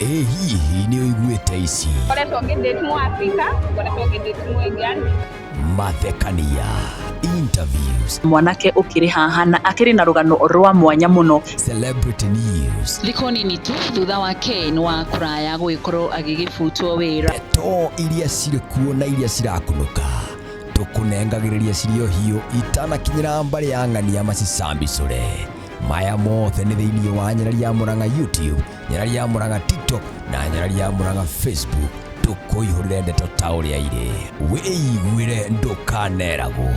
Ĩ hihi nĩ ũiguĩte ici? Ngoretwo ngĩdate Mũafrika, ngoretwo ngĩdate Mũindian. Mathekania, interviews, Mwanake ũkĩrĩ haha na akĩrĩ na rũgano rwa mwanya mũno. Celebrity news. Thikũ nini tu thutha wa Ken wa kũraya gũgĩkorwo agĩgĩbutwo wĩra. Ndeto iria cirĩ kuo na iria cirakunũka tũkũnengagĩrĩria cirĩ o hiũ itanakinyĩra mbarĩ ya ng'ania macicambicũre. Maya mothe nĩ thĩinĩ wa Nyarari ya Mũrang'a YouTube, Nyarari ya Mũrang'a TikTok na Nyarari ya Mũrang'a Facebook. Tũkũihũrĩre ndeto ta ũrĩa irĩ. Wĩiguĩre ndũkaneragwo.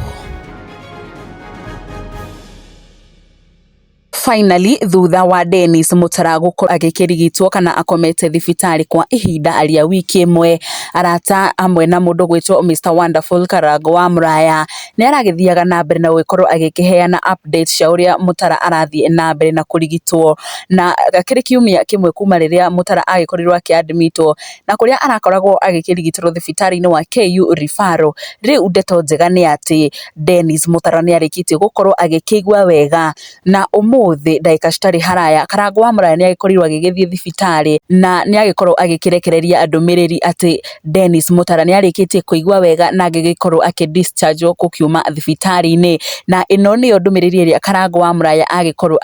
Finally, thutha wa Dennis Mutara gũkorwo agĩkĩrigitwo kana akomete thibitarĩ kwa ihinda rĩa wiki ĩmwe, arata amwe na mũndũ gwĩtwo Mr Wonderful Karango wa Mũraya nĩ aragĩthiaga na mbere na gũgĩkorwo agĩkĩheana update cia ũrĩa Mutara arathiĩ na mbere na kũrigitwo. Na gakĩrĩ kiumia kĩmwe kuma rĩrĩa Mutara agĩkorirwo akĩadmitwo na kũrĩa arakoragwo agĩkĩrigitĩrwo thibitarĩ-inĩ wa KU Referral. Rĩu ndeto njega nĩ atĩ Dennis Mutara nĩ arĩkĩtie gũkorwo agĩkĩigua wega, na ũmũthĩ ndagĩka citarĩ haraya Karango wa Mũraya nĩ agĩkorirwo agĩgĩthiĩ thibitarĩ na nĩ agĩkorwo agĩkĩrekereria ndũmĩrĩri atĩ Dennis Mutara nĩ arĩkĩtie kũigua wega na agĩgĩkorwo akĩ discharge gũkiuma thibitarĩ-inĩ. Na ĩno nĩyo ndũmĩrĩri ĩrĩa Karango wa Mũraya agĩkorwo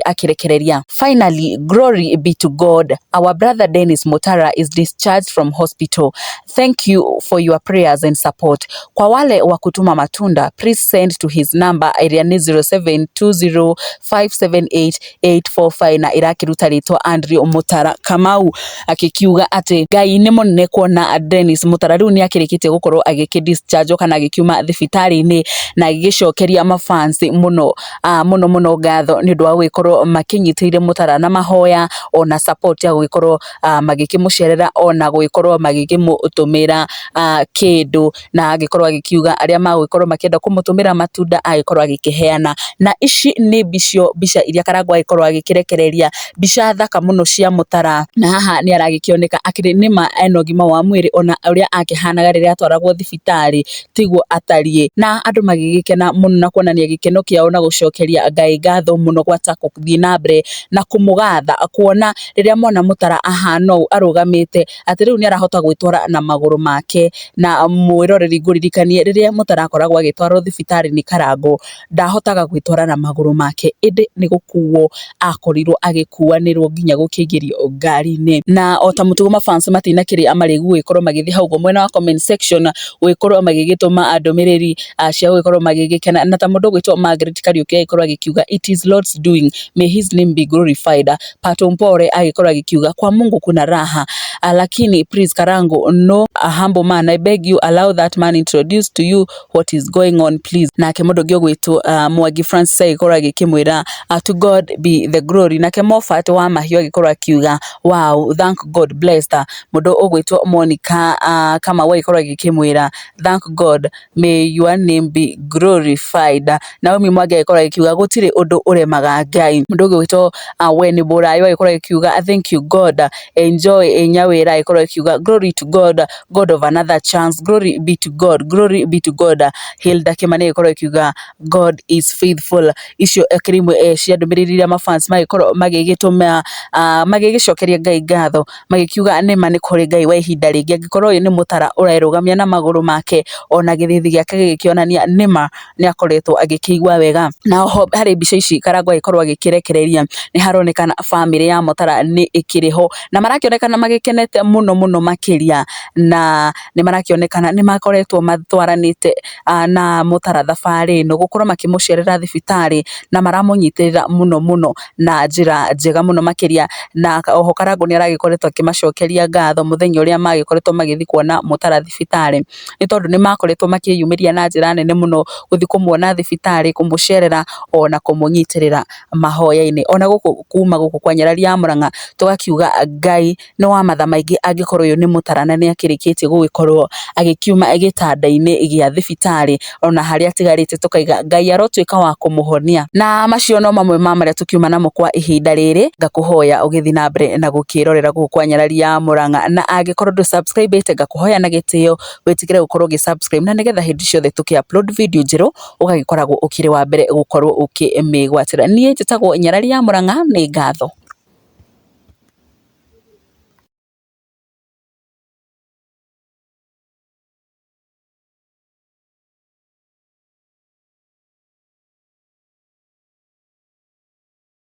akĩrekereria. Finally, glory be to God. Our brother Dennis Mutara is discharged from hospital. Thank you for your prayers and support. Kwa wale wa kutuma matunda, please send to his number ĩrĩa nĩ 0720578845 na ĩrakĩruta rĩtwa Andrew Mutara Kamau, akĩkiuga atĩ Ngai nĩ mũnene kuona Dennis Mutara rĩu nĩ akĩrĩkĩtie gũkorwo agĩkĩ discharge kana agĩkiuma thibitarĩ-inĩ, na agĩgĩcokeria mafans mũno mũno mũno ngatho nĩ ũndũ wa gũgĩkorwo makĩnyitĩrĩire Mutara na mahoya ona support ya gũgĩkorwo magĩkĩmũcerera ona gũgĩkorwo magĩkĩmũtũmĩra kĩndũ, na agĩkorwo agĩkiuga arĩa magũgĩkorwo makĩenda kũmũtũmĩra matunda agĩkorwo agĩkĩheana. Na ici nĩ mbica iria Karangũ agĩkorwo agĩkĩrekereria, mbica thaka mũno cia Mutara, na haha nĩ aragĩkĩoneka akĩrĩ nĩma ena ũgima wa mwĩrĩ, ona ũrĩa akĩhanaga rĩrĩa atwaragwo thibitarĩ tiguo atariĩ, na andũ magĩgĩkena mũno na kuonania gĩkeno kĩao na gũcokeria Ngai ngatho mũno gwata gũthiĩ na mbere na kũmũgatha, kuona rĩrĩa mona Mutara ahana ũũ arũgamĩte atĩ rĩu nĩ arahota gwĩtwara na magũrũ make. Na mwĩroreri ngũririkanie rĩrĩa Mutara akoragwo agĩtwarwo thibitarĩ nĩ Karangũ ndahotaga gwĩtwara na magũrũ make, ĩndĩ nĩ gũkuo akorirwo agĩkuanĩrwo nginya gũkĩingĩrio ngari-inĩ. Na o ta mũtugo mafans matinakĩrĩ amarĩgu gũgĩkorwo magĩthiĩ hau ũguo mwena wa comment section gũgĩkorwo magĩgĩtũma ndũmĩrĩri cia gũgĩkorwo magĩgĩkena, na ta mũndũ ũgwĩtwo Margaret Kariuki agĩkorwo agĩkiuga it is Lord's doing, may his name be glorified. Pato Mpore agĩkorwo agĩkiuga kwa Mungu kuna raha, lakini please Karango, no a humble man, I beg you allow that man introduce to you what is going on please. Nake mũndũ ũngĩ ũgwĩtwo Mwangi Francis agĩkorwo agĩkĩmwĩra to God be the glory. Nake Moffat wa Mahiũ agĩkorwo akiuga wow, thank God blessed. Mũndũ ũgwĩtwo Monica Kamau agĩkorwo agĩkĩmwĩra thank God, may your name be glorified. Naomi Mwangi agĩkorwo agĩkiuga gũtirĩ ũndũ ũremaga Ngai. Mũndũ ũgwĩtwo Weni Burayo agĩkorwo agĩkiuga thank you God, enjoy Nyawĩra agĩkorwo agĩkiuga glory to God, God of another chance, glory be to God, glory be to God. Hilda Kimani agĩkorwo agĩkiuga God is faithful. Icio akĩrĩ imwe cia ndũmĩrĩri iria mafans magĩkorwo magĩgĩtũma magĩgĩcokeria Ngai ngatho magĩkiuga nĩma nĩ kũrĩ Ngai wa ihinda rĩngĩ, angĩkorwo ũyũ nĩ Mutara ũrerũgamia na magũrũ make ona gĩthithi gĩake gĩgĩkĩonania nĩma nĩ akoretwo agĩkĩigua wega. Na oho harĩ mbica ici Karangũ agĩkorwo agĩkĩrekereria nĩ haronekana bamĩrĩ ya Mutara nĩ ĩkĩrĩ ho na marakĩonekana magĩkenete mũno mũno makĩria, na nĩ marakĩonekana nĩ makoretwo matwaranĩte na Mutara thabarĩ ĩno gũkorwo makĩmũcerera thibitarĩ na maramũnyitĩrĩra mũno mũno na njĩra njega mũno makĩria. Na oho Karangũ nĩ aragĩkoretwo akĩmacokeria ngatho mũthenya ũrĩa magĩkoretwo magĩthiĩ kuona Mutara thibitarĩ, nĩ tondũ nĩ makoretwo makĩyumĩria na njĩra nene mũno gũthiĩ kũmuona thibitarĩ, kũmũcerera ona kũmũnyitĩrĩra mahoya-inĩ. Ona gũkũ kuma gũkũ kwa Nyarari ya Mũrang'a tũgakiuga Ngai nĩ wa matha maingĩ angĩkorwo ũyũ nĩ Mutara na nĩ akĩrĩkĩtie gũgĩkorwo agĩkiuma gĩtanda-inĩ gĩa thibitarĩ, ona harĩa atigarĩte tũkaiga Ngai arotuĩka wa kũmũhonia. Na macio no mamwe ma marĩa tũkiuma namo kwa ihinda rĩrĩ. Ngakũhoya ũgĩthiĩ na mbere na gũkĩrorera gũkũ kwa Nyarari ya Mũrang'a, na angĩkorwo ndũ subscribe ĩte ngakũhoya na gĩtĩo wĩtĩkĩre gũkorwo ũgĩ subscribe, na nĩgetha hĩndĩ ciothe tũkĩ upload video njerũ ũgagĩkoragwo ũkĩrĩ wa mbere gũkorwo ũkĩmĩgwatĩra. Niĩ njĩtagwo Nyarari ya Mũrang'a, nĩ ngatho.